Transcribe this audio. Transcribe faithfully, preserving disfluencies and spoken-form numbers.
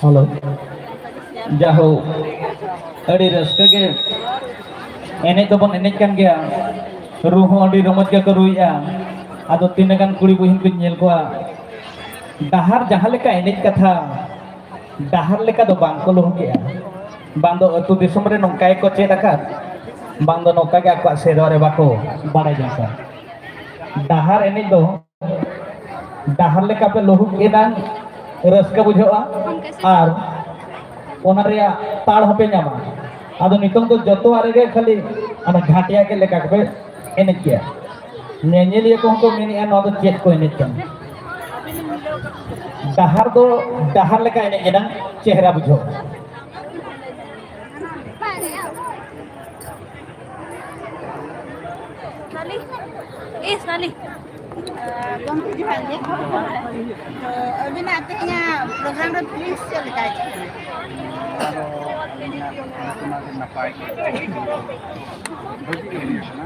Hello. ᱡᱟᱦᱳ, ᱟᱹᱰᱤ ᱨᱟᱹᱥᱠᱟᱹ ᱜᱮ ᱮᱱᱮᱡ ᱫᱚᱵᱚᱱ ᱮᱱᱮᱡ ᱠᱟᱱ ᱜᱮᱭᱟ, ᱨᱩ ᱦᱚᱸ ᱟᱹᱰᱤ ᱨᱚᱢᱚᱡᱽ ᱜᱮᱠᱚ ᱨᱩᱭᱮᱫᱼᱟ᱾ ᱟᱫᱚ ᱛᱤᱱᱟᱹᱜ ᱜᱟᱱ ᱠᱩᱲᱤ ᱵᱚᱭᱦᱟᱧ ᱠᱚᱧ ᱧᱮᱞ ᱠᱚᱣᱟ, ᱰᱟᱦᱟᱨ ᱡᱟᱦᱟᱸ ᱞᱮᱠᱟ ᱮᱱᱮᱡ ᱠᱟᱛᱷᱟ, ᱰᱟᱦᱟᱨ ᱞᱮᱠᱟ ᱫᱚ ᱵᱟᱝ ᱠᱚ ᱞᱩᱦᱩᱠᱮᱜᱼᱟ᱾ ᱵᱟᱝ ᱫᱚ ᱟᱹᱛᱩ ᱫᱤᱥᱚᱢ ᱨᱮ ᱱᱚᱝᱠᱟ ᱜᱮᱠᱚ ᱪᱮᱫ ᱟᱠᱟᱫ, ᱵᱟᱝ ᱫᱚ ᱱᱚᱝᱠᱟ ᱜᱮ ᱟᱠᱚᱣᱟᱜ ᱥᱮᱨᱣᱟ ᱨᱮ ᱵᱟᱠᱚ ᱵᱟᱲᱟᱭ ᱡᱚᱝ ᱠᱟᱱ᱾ ᱰᱟᱦᱟᱨ ᱮᱱᱮᱡ ᱫᱚ ᱰᱟᱦᱟᱨ ᱞᱮᱠᱟ ᱯᱮ ᱞᱩᱦᱩᱠ ᱮᱱᱟᱝ ᱨᱟᱹᱥᱠᱟᱹ ᱵᱩᱡᱷᱟᱹᱜᱼᱟ, ᱟᱨ ᱚᱱᱟ ᱨᱮᱭᱟᱜ ᱛᱟᱲ ᱦᱚᱸᱯᱮ ᱧᱟᱢᱟ᱾ ᱟᱫᱚ ᱱᱤᱛᱚᱝ ᱫᱚ ᱡᱚᱛᱚᱣᱟᱜ ᱨᱮᱜᱮ ᱠᱷᱟᱹᱞᱤ ᱚᱱᱟ ᱜᱷᱟᱴᱤᱭᱟ ᱜᱮ ᱞᱮᱠᱟ ᱜᱮᱯᱮ ᱮᱱᱮᱡ ᱜᱮᱭᱟ᱾ ᱧᱮᱧᱮᱞᱤᱭᱟᱹ ᱠᱚᱦᱚᱸ ᱠᱚ ᱢᱮᱱᱮᱫᱼᱟ, "ᱱᱚᱣᱟ ᱫᱚ ᱪᱮᱫ ᱠᱚ ᱮᱱᱮᱡ ᱠᱟᱱᱟ?" ᱰᱟᱦᱟᱨ ᱫᱚ ᱰᱟᱦᱟᱨ ᱞᱮᱠᱟ ᱮᱱᱮᱡ ᱮᱱᱟᱝ ᱪᱮᱦᱨᱟ ᱵᱩᱡᱷᱟᱹᱜᱼᱟ᱾ ᱥᱟᱞᱤ, ᱮ ᱥᱟᱞᱤ᱾ ᱜᱚᱢᱠᱮ ᱡᱚᱦᱟᱨ ᱜᱮ᱾ ᱛᱚ ᱟᱹᱵᱤᱱᱟᱜ ᱛᱮᱦᱮᱧᱟᱜ ᱯᱨᱳᱜᱨᱟᱢ ᱨᱮ ᱯᱷᱤᱞᱤᱝᱥ ᱪᱮᱫ ᱞᱮᱠᱟ ᱟᱹᱭᱠᱟᱹᱜ ᱠᱟᱱᱟ? ᱟᱫᱚ ᱟᱹᱞᱤᱧᱟᱜ ᱯᱨᱟᱨᱛᱷᱚᱱᱟ ᱫᱚ ᱱᱟᱯᱟᱭ ᱜᱮ᱾ ᱵᱷᱟᱹᱜᱤ ᱜᱮ ᱦᱩᱭᱩᱜ ᱠᱟᱱᱟ᱾